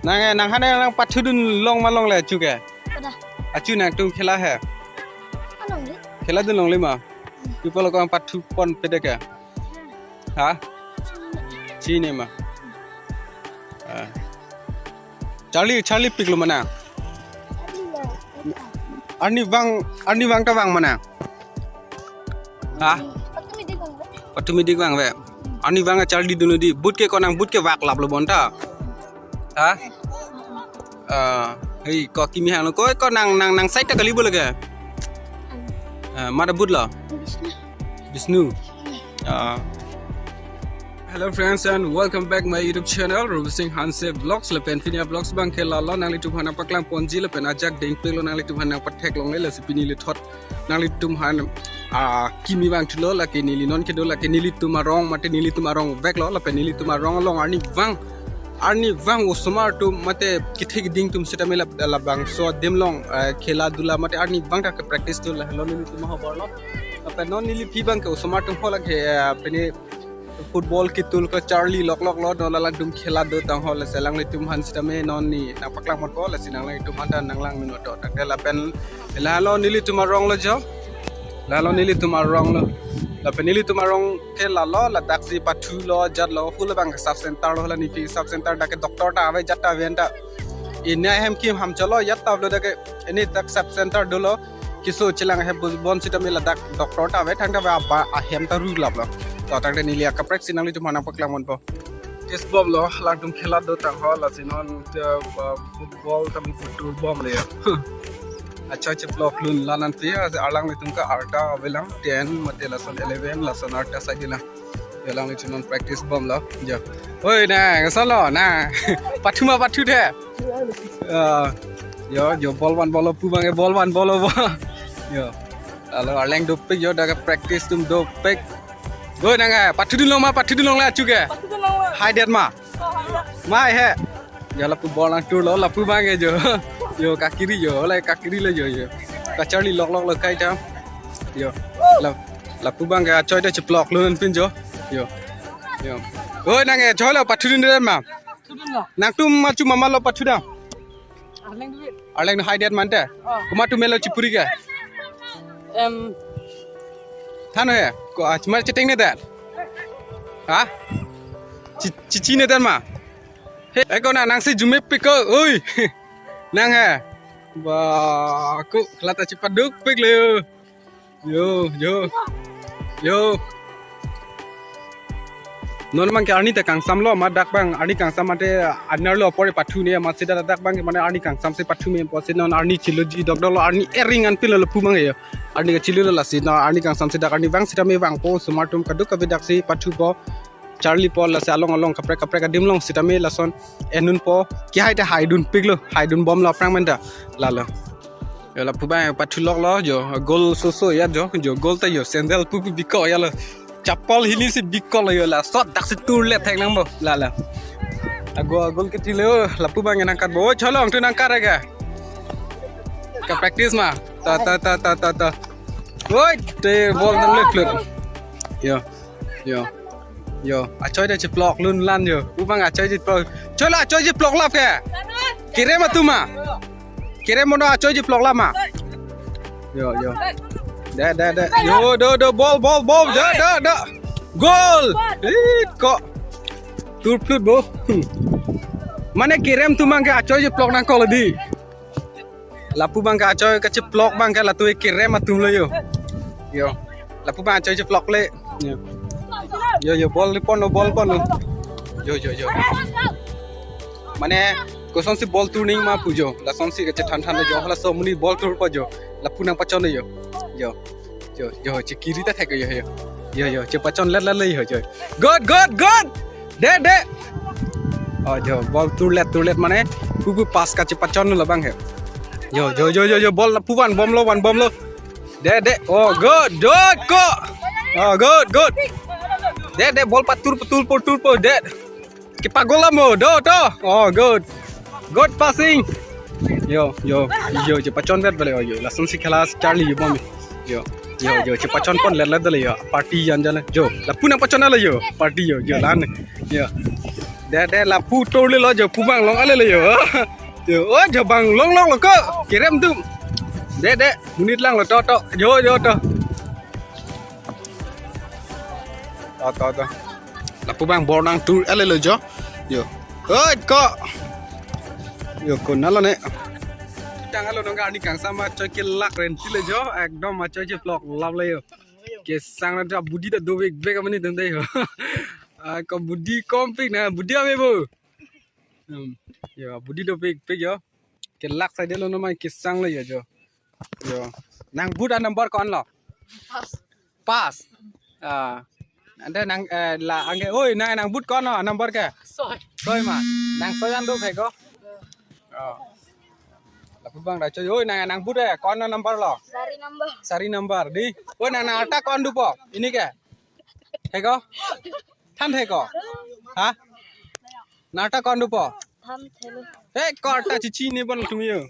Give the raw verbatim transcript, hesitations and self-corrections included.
Nang, eh, nang hane nang pathudun long ma longle achu ke? Pada. Achu nangtum khela he. Alongle. Khela dun longle ma. People ko pathu pon pede ke. Ha? Chine ma. Ah. Charli, charlipiklo ma nang. Arnivang, arnivang ta vang ma nang. Ha? Pathu medik vangve. Arnivang charlidun lo dei. But ke ko nang but ke vak laplo bonta. Ha? Ah, hei, ko kimi hanglo, ko, ko nang, nang, nang side ta kali bo lage. Ah, mada but lo. Bishnu. Ah. Hello friends and welcome back my YouTube channel, Ruby Singh Hanse Vlogs. Lapen pini a-vlogs abang ke lalo nanglitum aphan nangpaklang ponji lapen ajak dengpiklo nanglitum aphan nangpathek longle, lasi pini neli thot nanglitum aphan, ah, kimi vangthulo, lake neli non kedo, lake nelitum arong, mate nelitum arong veklo, lapen nelitum arong along arnivang, arnivang osomar atum mate kethe keding atum sitame la, labangso adim along, eh, khela dula mate arnivang ta ke practice dula, helo nelitum ahobor lo. Lapen non neli phi abang ke osomar atum ho lake, eh, pini football ketul kacharli loklok lo, non alangtum khela do tang ho, lasi alanglitum aphan sitame non neli nangpaklang ponpo, lasi nanglitum aphan ta nanglang minuto. Tangte lapen lalo nelitum arong lo jo. Lalo nelitum arong lo. Lapen nelitum arong ke lalo, ladaksi pathu lo, jat lo, hula abang sub center lo, hula neli phi sub center dak ke doctor ta ave, jat ta ave anta. Ini ahem kim ham cholo, jat ta lo dak ke, ini dak sub center dolo. Keso chelang he bu-, bon sitame ladak doctor ta ave, thangta ave aba ahem ta ru laplo. To tangte neli akaprek si nanglitum aphan nangpaklang ponpo. Practice bomlo, alangtum khela do tang ho, lasi non, eh, ba, football ta mi putur bomle. Achoi cheplok lun la nangpi, alanglitum ke arta avelang, ten mate lason eleven, lason arta side lang. Alanglitum non practice bomlo, jo. Oi, nang, solo, nang. Pathu ma pathu the. Ah, jo, jo, ball van ball pu abang, eh, ball van ball bo. Jo. Lalo arleng dopik jo, dak practice atum dopik. Oi, nang, eh, pathudun long ma, pathudun longle achu ke? Pathudun long ma. Hai det ma. Oh, hai det. Mai he. Jo lapu ball nangturlo, lapu abang ke jo. Jo kakiri jo, lai kakiri le jo jo. Kacharli loklok lo kaita. Jo. La, lapu abang ke achoi ta cheplok lo pin jo. Jo. Jo. Oi nang ke choi lo pathudun det ma. Pathudun lo. Nangtum machu mama lo pathudam. Arleng duit. Arleng hai det mante. Oh. Komat atum melo chipuri ke? Em. Than he. Ko achmar chiteng ne det. Ha? Chi, chi, chi ne det ma. He, eko na nangsi jumepik ko, oi. Nang he. Ba, ko, lata chipadukpik le. Jo, jo. Jo. Non abang ke arni ta kangsamlo, ma dak abang arni kangsam ante anerlo apor pathu ne, ma sida dak abang ke mane arni kangsam si pathu me, pusi non arni chilo ji dokdoklo, arni ering an pilo lapu abang ke jo. Arni kachilo lasi, non arni kangsam si dak arni vang sitame vangpo, osomar atum kadokave daksi pathupo. Charlipo lasi along along kaprek kaprek adim along sitame lason enunpo, kehai ta haidunpiklo, haidun bomlo aphrang menta lalo. Jo lapu abang pathuloklo jo, goal soso ya jo, jo goal ta jo sandal pupu bikok ya lo. Chapal hini si bikok lo jo, la sot daksi turlet thek nangpo lalo. Ago goal kethilo, lapu abang nangkatpo, oi cholong tu nangkat ke. Ka practice ma. Ta ta ta ta ta ta. Oi, te ball nang left left. Jo. Jo. Jo, achoi ta cheplok lun lan jo. Pu abang achoi cheplok. Choi la achoi cheplok lap ke. Kerem atum ma. Kerem mono achoi cheplok lap ma. Jo, jo. De, de, de. Jo, do, do, ball, ball, ball. De, de, de. Goal. Ih, ko. Turphlut bo. Mane kerem atum abang ke achoi cheplok nangkok lo dei. Lapu abang ke achoi kacheplok abang ke latum kerem atum lo jo. Jo. Lapu abang achoi cheplok le. Jo. Jo, jo, ball ni ponlo, ball ponlo. Jo, jo, jo. Mane, kosonsi ball turning ma pu jo. Lasonsi kachethan than lo jo. Laso amonit ball turpo jo. Lapu nangpachon lo jo. Jo. Jo, jo, chekiri ta thek jo, jo. Jo, jo, chepachon let let le jo, jo. Good, good, good. De, de. Oh, jo, ball turlet, turlet mane pupu pass kachepachon lo abang he. Jo, jo, jo, jo, jo, ball lapu van bomlo, van bomlo. De, de. Oh, good, good, ko. Oh, good, good. De, de, ball patur, patur, patur, patur, de. Kepagol amo, do, do. Oh, good. Good passing. Jo, jo, jo, chepachon det bale, oh, jo. Lasonsi khela charli jo bom. Jo, jo, jo, chepachon pon let let dale jo. Party jan jan jo. Lapu nangpachon dale jo. Party jo, jo, lan. Jo. De, de, lapu turlelo jo, pu bang long alelo jo. Jo, o jo bang longlonglo ko. Kerem tum. De, de, monit langlo to, to. Jo, jo, to. To, to, to. Lapu bang bor nangtur alelo jo. Jo. Oi ko. Jo, konatlo ne. Tang alo nong arni kangsam ma choi kelak rentilo jo. Ekdom ma choi ke vlog lap le jo. Kesang na budi ta dovekvek amonit tende jo. Ah, ko budi kompik na, budi ave bo. Hmm. Jo, budi dovekvek jo. Kelak saidelo no mai kesang le jo, jo. Jo. Nang vote a number konlo? Pas. Pas. Ah. Ante nang, eh, la angke, oi, nang, nang vote konlo number ke? Soi. Soi ma. Nang soi an do hai ko? Oh. Lapu bang ra choi, oi, nang, nang vote e, konlo number lo? Sari number. Sari number, di. Oi, nang, nang arta kon dopo? Ini ke? Hai ko? Than hai ko? Ha? Nang arta kon dopo? Than thelo. He, ko arta chichini bon tum jo.